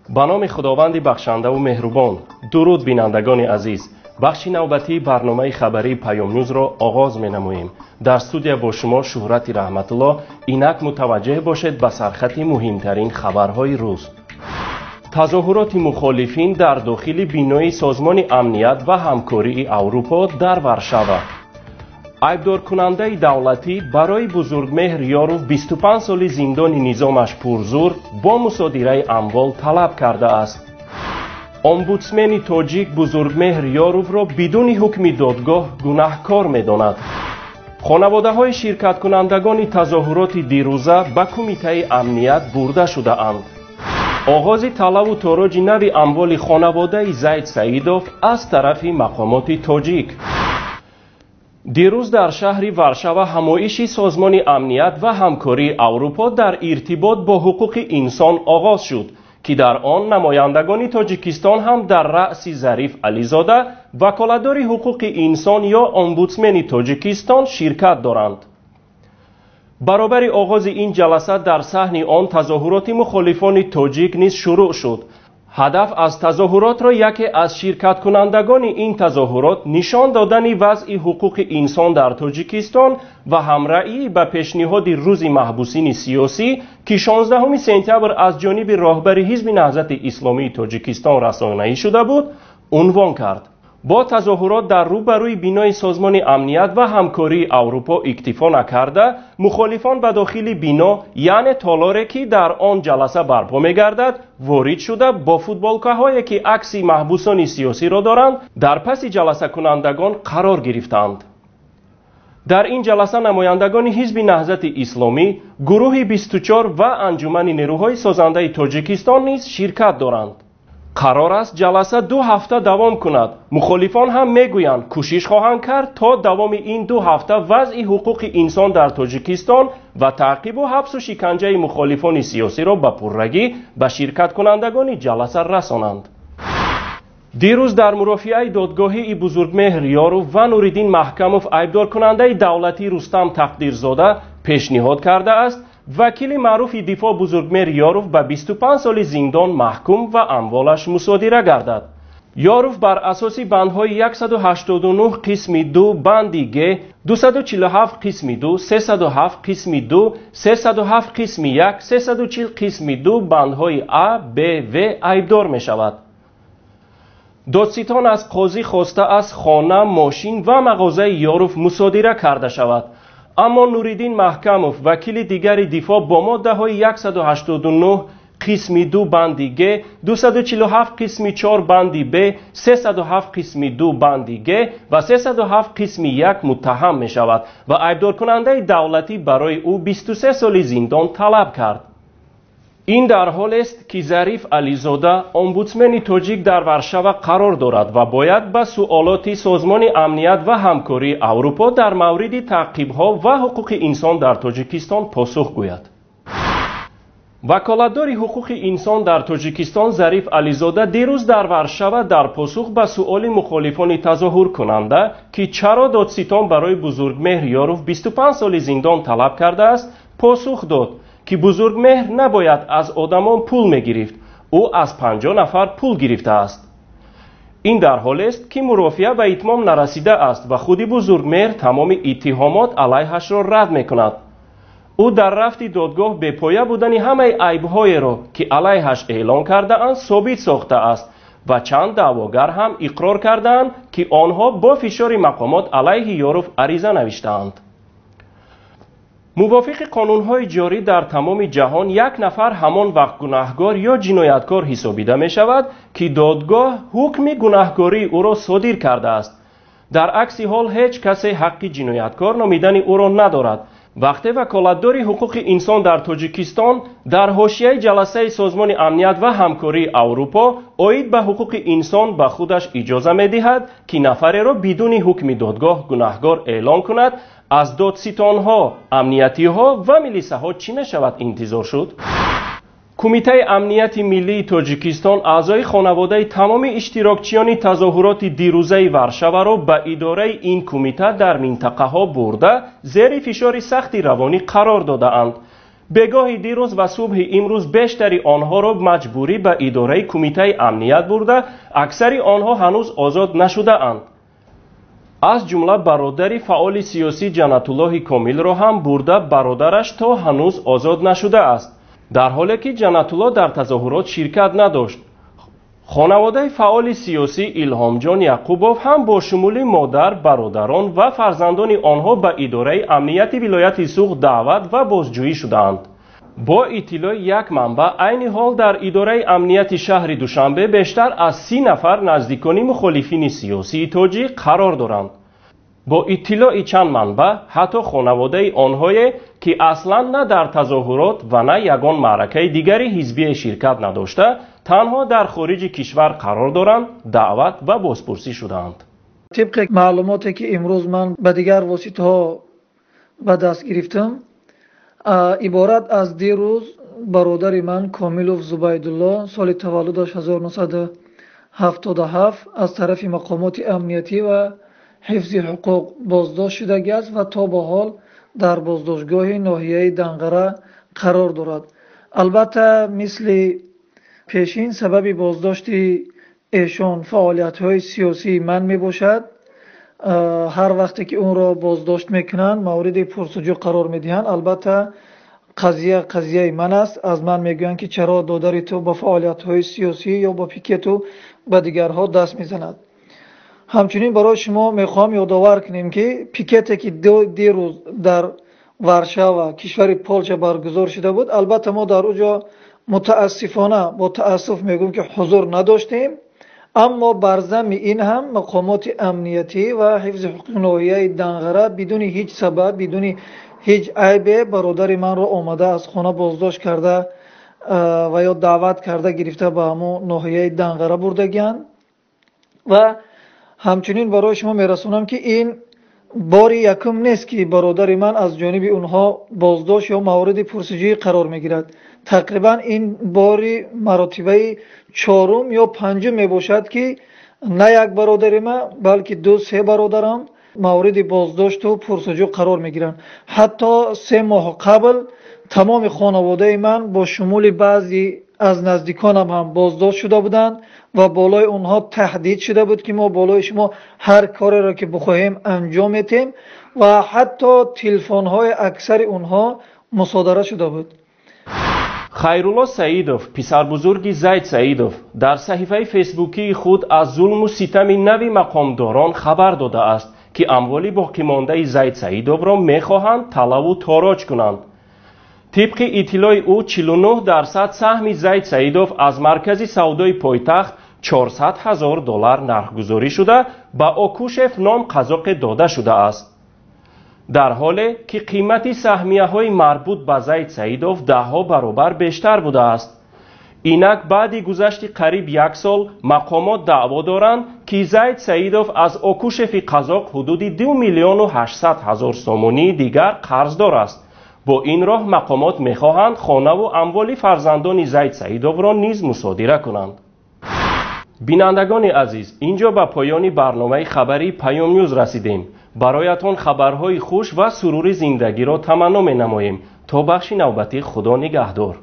Ба номи Худованди бахшандаву меҳрубон. Дуруд, бинандагони азиз. Бахши навбатии барномаи хабарии Паёмнюзро оғоз менамоем. Дар студия бо шумо Шуҳрати Раҳматулло. Инак мутаваҷҷеҳ бошед ба сархати муҳимтарин хабарҳои рӯз. Тазоҳуроти мухолифин дар дохили бинои Созмони амният ва ҳамкории Аврупо дар Варшава. Айбдоркунандаи давлатӣ барои Бузургмеҳр Ёров 25 соли зиндони низомаш пурзур бо мусодираи амвол талаб кардааст. Омбудсмени тоҷик Бузургмеҳр Ёровро бидуни ҳукми додгоҳ гунаҳкор медонад. Хонаводаҳои ширкаткунандагони тазоҳуроти дирӯза ба Кумитаи амният бурда шудаанд. Оғози талаву тороҷи нави амволи хонаводаи Зайд Саидов аз тарафи мақомоти тоҷик. Дирӯз дар шаҳри Варшава ҳамоиши Созмони амният ва ҳамкории Аврупо дар иртибот бо ҳуқуқи инсон оғоз шуд, ки дар он намояндагони Тоҷикистон ҳам дар раъси Зариф Ализода, ваколатдори ҳуқуқи инсон ё омбудсмени Тоҷикистон, ширкат доранд. Баробари оғози ин ҷаласа дар саҳни он тазоҳуроти мухолифони тоҷик низ шурӯъ шуд. Ҳадаф аз тазоҳуротро яке аз ширкаткунандагони ин тазоҳурот нишон додани вазъи ҳуқуқи инсон дар Тоҷикистон ва ҳамраӣ ба пешниҳоди рӯзи маҳбусини сиёсӣ, ки 16 сентябр аз ҷониби роҳбари Ҳизби Наҳзати Исломии Тоҷикистон расонаӣ шуда буд, унвон кард. Бо тазоҳурот дар рӯбарӯи бинои Созмони амният ва ҳамкории Аврупо иктифо накарда, мухолифон ба дохили бино, яъне толоре, ки дар он ҷаласа барпо мегардад, ворид шуда, бо футболкаҳое, ки акси маҳбусони сиёсиро доранд, дар паси ҷаласакунандагон қарор гирифтанд. Дар ин ҷаласа намояндагони Ҳизби Наҳзати Исломӣ, гурӯҳи 24 ва Анҷумани нерӯҳои созандаи Тоҷикистон низ ширкат доранд. Қарор аст ҷаласа 2 ҳафта давом кунад. Мухолифон ҳам мегӯянд, кӯшиш хоҳанд кард то давоми ин 2 ҳафта вазъи ҳуқуқи инсон дар Тоҷикистон ва таъқибу ҳабсу шиканҷаи мухолифони сиёсиро ба пуррагӣ ба ширкаткунандагони ҷаласа расонанд. Дирӯз дар мурофиаи додгоҳии Бузургмеҳр Ёров ва Нуриддин Маҳкамов айбдоркунандаи давлатӣ Рустам Тақдирзода пешниҳод кардааст, вакили маъруфи дифоъ Бузургмеҳр Ёров ба 25 соли зиндон маҳкум ва амволаш мусодира гардад. Ёров бар асоси бандҳои 189 қисми 2 банди г, 247 қисми 2, 307 қисми 2, 307 қисми 1, 340 қисми 2 бандҳои а, б, в айбдор мешавад. Додситон аз қозӣ хостааст хона, мошин ва мағозаи Ёров мусодира карда шавад. Аммо Нуриддин Маҳкамов, вакили дигари дифоъ, бо моддаҳои 189 қисми 2 банди г, 247 қисми 4 банди б, 307 қисми 2 банди г ва 307 қисми 1 муттаҳам мешавад ва айбдоркунандаи давлатӣ барои ӯ 23 соли зиндон талаб кард. Ин дар ҳолест, ки Зариф Ализода, омбудсмени тоҷик, дар Варшава қарор дорад ва бояд ба суолоти Созмони амният ва ҳамкории Аврупо дар мавриди таъқибҳо ва ҳуқуқи инсон дар Тоҷикистон посух гӯяд. Ваколатдори ҳуқуқи инсон дар Тоҷикистон Зариф Ализода дирӯз дар Варшава дар посух ба суоли мухолифони тазоҳуркунанда, ки чаро додситон барои Бузургмеҳр Ёров 25 соли зиндон талаб кардааст, посух дод, ки Бузургмеҳр набояд аз одамон пул мегирифт, ӯ аз 50 нафар пул гирифтааст. Ин дар ҳолест, ки мурофиа ба итмом нарасидааст ва худи Бузургмеҳр тамоми иттиҳомот алайҳашро рад мекунад. Ӯ дар рафти додгоҳ бепоя будани ҳамаи айбҳоеро, ки алайҳаш эълон кардаанд, собит сохтааст ва чанд даъвогар ҳам иқрор кардаанд, ки онҳо бо фишори мақомот алайҳи Ёров ариза навиштаанд. Мувофиқи қонунҳои ҷорӣ дар тамоми ҷаҳон як нафар ҳамон вақт гунаҳкор ё ҷинояткор ҳисобида мешавад, ки додгоҳ ҳукми гунаҳкории ӯро содир кардааст. Дар акси ҳол ҳеҷ касе ҳаққи ҷинояткор номидани ӯро надорад. Вақте ваколатдори ҳуқуқи инсон дар Тоҷикистон дар ҳошияи ҷаласаи Созмони амният ва ҳамкории Аврупо оид ба ҳуқуқи инсон ба худаш иҷоза медиҳад, ки нафареро бидуни ҳукми додгоҳ гунаҳкор эълон кунад, аз додситонҳо, амниятиҳо ва милисаҳо чӣ мешавад интизор шуд? Кумитаи амнияти миллии Тоҷикистон аъзои хонаводаи тамоми иштирокчиёни тазоҳуроти дирӯзаи Варшаваро ба идораи ин кумита дар минтақаҳо бурда, зери фишори сахти равонӣ қарор додаанд. Бегоҳи дирӯз ва субҳи имрӯз бештари онҳоро маҷбурӣ ба идораи кумитаи амният бурда, аксари онҳо ҳанӯз озод нашудаанд. Аз ҷумла бародари фаъоли сиёсӣ Ҷаннатуллоҳи Комилро ҳам бурда, бародараш то ҳанӯз озод нашудааст, дар ҳоле ки Ҷаннатуллоҳ дар тазоҳурот ширкат надошт. Хонаводаи фаъоли сиёсӣ Илҳомҷон Яқубов ҳам бо шумули модар, бародарон ва фарзандони онҳо ба идораи амнияти вилояти Суғд даъват ва бозҷӯӣ шудаанд. Бо иттилои як манбаъ, айни ҳол дар идораи амнияти шаҳри Душанбе бештар аз 30 нафар наздикони мухолифини сиёсии тоҷик қарор доранд. Бо иттилои чанд манбаъ, ҳатто хонаводаи онҳое, ки аслан на дар тазоҳурот ва на ягон маъракаи дигари ҳизбие ширкат надошта, танҳо дар хориҷи кишвар қарор доранд, даъват ва бозпурсӣ шудаанд. Тибқи маълумоте, ки имрӯз ман ба дигар воситаҳо ба даст гирифтам, иборат аз дирӯз бародари ман Комилов Зубайдулло, соли таваллудаш 1977, аз тарафи мақомоти амниятӣ ва ҳифзи ҳуқуқ боздошт шудагиаст ва то ба ҳол дар боздоштгоҳи ноҳияи Данғара қарор дорад. Албатта, мисли пешин сабаби боздошти эшон фаъолиятҳои сиёсии ман мебошад. Ҳар вақте ки онро боздошт мекунанд, мавриди пурсуҷӯ қарор медиҳанд. Албатта, қазия қазияи ман аст. Аз ман мегӯянд, ки чаро додари ту ба фаъолиятҳои сиёсӣ ё ба пикету ба дигарҳо даст мезанад. Ҳамчунин барои шумо мехоҳам ёдовар кунем, ки пикете, ки дирӯз дар Варшава, кишвари Полша баргузор шуда буд, албатта мо дар уҷо мутаассифона бо таассуф мегӯем, ки ҳузур надоштем, аммо бар замми ин ҳам мақомоти амниятӣ ва ҳифзи ҳуқуқи ноҳияи Данғара бидуни ҳеҷ сабаб, бидуни ҳеҷ айбе бародари манро омада аз хона боздошт карда ва ё даъват карда гирифта ба ҳамон ноҳияи Данғара бурдагианд. Ва ҳамчунин барои шумо мерасонам, ки ин бори якум нест, ки бародари ман аз ҷониби онҳо боздошт ё мавриди пурсиҷӯӣ қарор мегирад. Тақрибан ин бори маротибаи чорум ё панҷум мебошад, ки на як бародари ман, балки ду се бародарам мавриди боздошту пурсуҷӯ қарор мегиранд. Ҳатто 3 моҳ қабл тамоми хонаводаи ман бо шумули баъзе аз наздиконам ҳам боздошт шуда буданд ва болои онҳо таҳдид шуда буд, ки мо болои шумо ҳар кореро ки бихоҳем анҷом медиҳем, ва ҳатто телефонҳои аксари онҳо мусодира шуда буд. Хайрулло Саидов, писарбузурги Зайд Саидов, дар саҳифаи фейсбукии худ аз зулму ситами нави мақомдорон хабар додааст, ки амволи боқимондаи Зайд Саидовро мехоҳанд талаву тороҷ кунанд. Тибқи иттилои ӯ, 49% саҳми Зайд Саидов аз маркази савдои пойтахт 400 ҳазор доллар нархгузорӣ шуда, ба Окушев ном қазоқе дода шудааст. Дар ҳоле ки қимати саҳмияҳои марбут ба Зайд Саидов даҳҳо баробар бештар будааст. Инак баъди гузашти қариб як сол мақомот даъво доранд, ки Зайд Саидов аз Окушеви қазоқ ҳудуди 2 миллиону 800 ҳазор сомонии дигар қарздор аст. Бо ин роҳ мақомот мехоҳанд хонаву амволи фарзандони Зайд Саидовро низ мусодира кунанд. Бинандагони азиз, инҷо ба поёни барномаи хабарии Паём Нюз расидем. Бароятон хабарҳои хуш ва сурури зиндагиро таманно менамоем. То бахши навбатӣ Худо нигаҳдор.